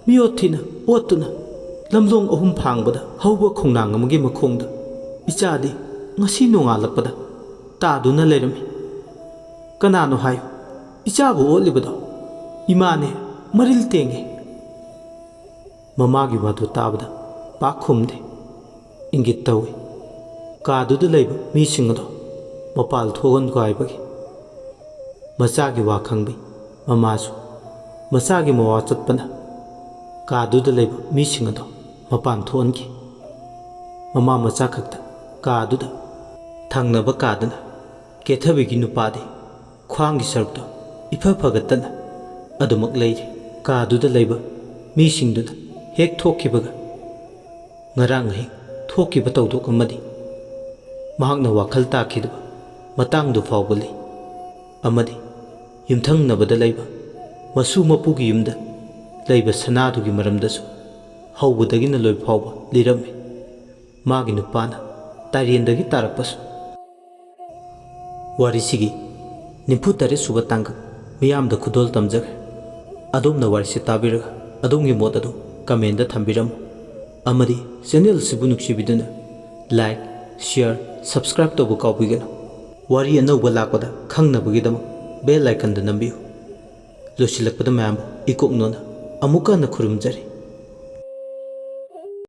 ꯃꯤꯑꯣꯠ ꯊꯤꯅ ꯑꯣꯠꯇꯨꯅ ꯂꯝꯂꯣꯡ ꯑꯍꯨꯝ ꯐꯥꯡꯕꯗ ꯍꯧꯕ ꯈꯣꯡꯅꯥꯡ ꯑꯃꯒꯤ ꯃꯈꯣꯡꯗ ꯏꯆꯥꯗꯤ ꯉꯁꯤ ꯅꯣꯡꯉꯥꯜꯂꯛꯄꯗ ꯇꯥꯗꯨꯅ ꯂꯩꯔꯝꯃꯤ꯫ ꯀꯅꯥꯅꯣ ꯍꯥꯏꯌꯨ, ꯏꯆꯥꯕꯨ ꯑꯣꯠꯂꯤꯕꯗꯣ? ꯏꯃꯥꯅꯦ, ꯃꯔꯤꯜ ꯇꯦꯡꯉꯦ꯫" ꯃꯃꯥꯒꯤ ꯋꯥꯗꯨ ꯇꯥꯕꯗ ꯄꯥꯛ ꯈꯨꯝꯗꯦ꯫ ꯏꯪꯒꯤꯠ ꯇꯧꯏ꯫ ꯀꯥꯗꯨꯗ ꯂꯩꯕ ꯃꯤꯁꯤꯡ ꯑꯗꯣ ꯃꯄꯥꯜ ꯊꯣꯛꯍꯟꯈꯣ ꯍꯥꯏꯕꯒꯤ꯫ ꯃꯆꯥꯒꯤ ꯋꯥ ꯈꯪꯕꯤ ꯃꯃꯥꯁꯨ ꯃꯆꯥꯒꯤ ꯃꯋꯥ ꯆꯠꯄꯅ ꯀꯥꯗꯨꯗ ꯂꯩꯕ ꯃꯤꯁꯤꯡ ꯑꯗꯣ ꯃꯄꯥꯟ ꯊꯣꯛꯍꯟꯈꯤ꯫ ꯃꯃꯥ ꯃꯆꯥ ꯈꯛꯇ ꯀꯥꯗꯨꯗ, ꯊꯪꯅꯕ ꯀꯥꯗꯅ ꯀꯦꯊꯕꯤꯒꯤ ꯅꯨꯄꯥꯗꯤ ꯈ꯭ꯋꯥꯡꯒꯤ ꯁꯔꯨꯛꯇꯣ ꯏꯐ ꯐꯒꯠꯇꯅ ꯑꯗꯨꯃꯛ ꯂꯩꯔꯤ꯫ ꯀꯥꯗꯨꯗ ꯂꯩꯕ ꯃꯤꯁꯤꯡꯗꯨꯅ ꯍꯦꯛ ꯊꯣꯛꯈꯤꯕꯒ, ꯉꯔꯥꯡ ꯑꯍꯤꯡ ꯊꯣꯛꯈꯤꯕ ꯊꯧꯗꯣꯛ ꯑꯃꯗꯤ ꯃꯍꯥꯛꯅ ꯋꯥꯈꯜ ꯇꯥꯈꯤꯗꯕ ꯃꯇꯥꯡꯗꯨ ꯐꯥꯎꯕ ꯂꯩ꯫ ꯑꯃꯗꯤ ꯌꯨꯝꯊꯪꯅꯕꯗ ꯂꯩꯕ ꯃꯁꯨ ꯃꯄꯨꯒꯤ ꯌꯨꯝꯗ ꯂꯩꯕ ꯁꯅꯥꯗꯨꯒꯤ ꯃꯔꯝꯗꯁꯨ ꯍꯧꯕꯗꯒꯤꯅ ꯂꯣꯏ ꯐꯥꯎꯕ ꯂꯤꯔꯝꯃꯤ꯫ ꯃꯥꯒꯤ ꯅꯨꯄꯥꯅ ꯇꯥꯏꯔꯦꯟꯗꯒꯤ ꯇꯥꯔꯛꯄꯁꯨ꯫ ꯋꯥꯔꯤꯁꯤꯒꯤ ꯅꯤꯐꯨ ꯇꯔꯦꯠ ꯁꯨꯕ ꯇꯥꯡꯀꯛ ꯃꯤꯌꯥꯝꯗ ꯈꯨꯗꯣꯜ ꯇꯝꯖꯒꯦ꯫ ꯑꯗꯣꯝꯅ ꯋꯥꯔꯤꯁꯤ ꯇꯥꯕꯤꯔꯒ ꯑꯗꯣꯝꯒꯤ ꯃꯣꯠ ꯑꯗꯨ comment ꯗ ꯊꯝꯕꯤꯔꯝꯃꯨ꯫ ꯑꯃꯗꯤ channel ꯑꯁꯤꯕꯨ ꯅꯨꯡꯁꯤꯕꯤꯗꯨꯅ like, share, subscribe ꯇꯧꯕ ꯀꯥꯎꯕꯤꯒꯅꯨ꯫ ꯋꯥꯔꯤ ꯑꯅꯧꯕ ꯂꯥꯛꯄꯗ ꯈꯪꯅꯕꯒꯤꯗꯃꯛ bell icon ꯗꯨ ꯅꯝꯕꯤꯌꯨ꯫ ꯂꯣꯏꯁꯤꯜꯂꯛꯄꯗ ꯃꯌꯥꯝꯕꯨ ꯏꯀꯣꯛ ꯅꯣꯟꯅ ꯑꯃꯨꯛꯀ ꯍꯟꯅ ꯈꯨꯔꯨꯝꯖꯔꯤ꯫